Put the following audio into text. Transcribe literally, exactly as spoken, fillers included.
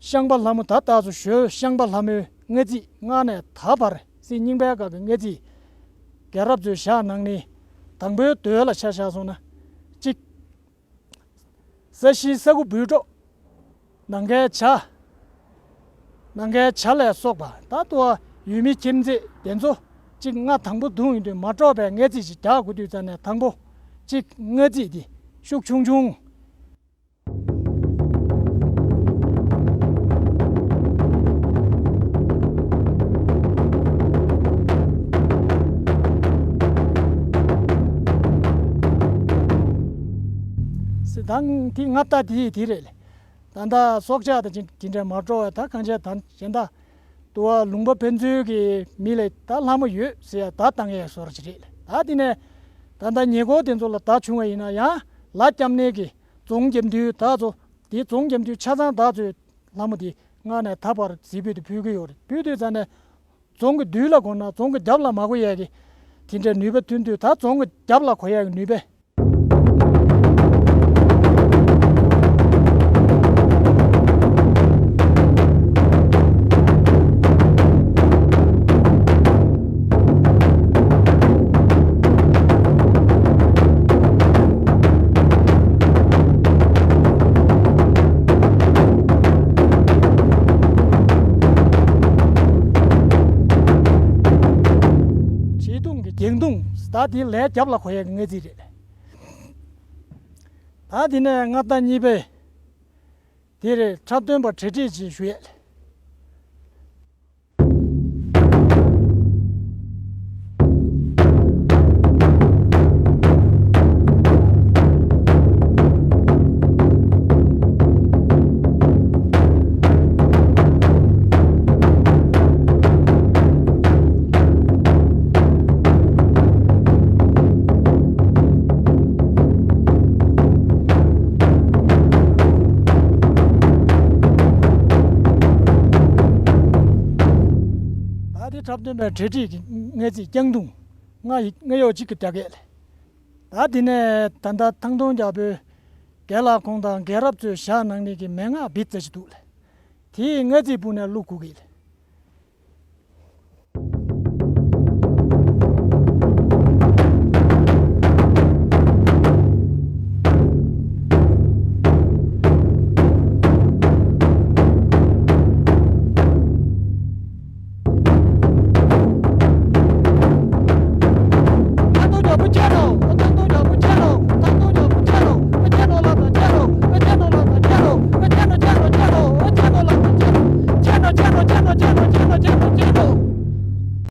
ཤངས་པ་ལྷ་མོ་ད་ལྟ་ཚོ་ཞོལ་ཤངས་པ་ལྷ་མོའི་མངའ་ཚིག་སྔར་ནས་ད་བར་སྲིད་རྙིང་པའི་སྐབས་ཀྱི་མངའ་ཚིག་རྒྱལ་རབས་ཚོའི་ཞག་ནང་ནས་དང་པོའི་མདོ་ལ་ཆ་བཞག་སོང་ན། གཅིག་ས་གཞིའི་ས་ཁུ་འབུད་འགྲོ། ནམ་མཁའི་བྱ། ནམ་མཁའི་བྱ་ལ་སོགས་པ་ད་ལྟ་ཡུལ་མི་ཁྱིམ་མཚེས་དེ་ཚོ་གཅིག་སྔ་དང་པོ་བརྡུངས་ཡོང་དུས་མ་འགྲོགས་པའི་མངའ་ཚིག་ཅིག་རྒྱག་དགོས་དུས་ཙ་ནས་དང་པོ་གཅིག་མངའ་ཚིག་འདི་ཤུགས་ཆུང་ཆུང་། སི་ཐང་དེ་ང་ལྟ་དེ་དེ་རེད། ད་ལྟ་སྲོག་ཆགས་དང་ཅི་འདྲ་མ་འགྲོ་བ་ད་གང་བྱས་ད་གཞན་དག་ཏུ་བ་ལུང་པ་ཕན་ཚུན་གྱི་མི་ལ་ད་ལྷ་མོ་ཡོད་ཟེར་ཡ་ད་བཏང་ཡས་བཟོ་འདྲ་ཅིག་རེད། ད་དེ་ནས་ད་ལྟ་ཉེ་འཁོར་དེ་ཚོ་ལ་ད་བྱུང་བ་ཡིན་ན་ཡང་ལ་སྐྱབས་གནས་ཀྱི་རྫོང་རྒྱབ་མདུན་ད་ཚོ་དེ་རྫོང་རྒྱབ་མདུན་ཆ་ཚང་ད་ཚོའི་ལྷ་མོ་དེ་སྔར་ནས་ད་བར་རྫིས་སྤོས་དེ་ཕུལ་གྱི་ཡོད་རེད། ཕུལ་དུས་ཙ་ནས་རྫོང་གི་མདུན་ལ་འགོ་ན་རྫོང་གི་རྒྱབ་ལ་མ་འགོ་ཡས་ཀྱི་དེ་འདྲའི་ནུས་པ་ཐོན་དུས་ད་རྫོང་གི་རྒྱབ་ལ་འགོ་ཡས་ཀྱི་ནུས་པ། ཆེ་གདུང་གི་རྒྱང་གདུང་ད་དེ་ལས་རྒྱབ་ལ་གོ་ཡས་ཀྱི་མངའ་ཚིག་རེད། ད་དེ་ནས་མངའ་བདག་གཉིས་པས་དེ་རེད། འཁྲབ་སྟོན་པ་གྲ་སྒྲིག་ཅིག་ཞུ་ཡས། ད་དེ་འཁྲབ་སྟོན་པའི་གྲ་སྒྲིག་གི་མངའ་ཚིག་རྒྱང་གདུང་སྔ་ཡི་སྔ་ཡོག་གཅིག་གི་རྒྱ་སྐད་ལས། ད་དེ་ནས་ད་ལྟ་ཐང་སྟོང་རྒྱལ་པོའི་རྒྱལ་ལ་ཁོང་དང་རྒྱལ་རབས་ཚོའི་ཞག་ནང་ནས་ཀྱི་མན་ངག་བི་ཙ་ཞིག་འདུག་ལ། དེའི་མངའ་ཚིག་སྤུ་ནས་བླུག་དགོས་ཀྱི།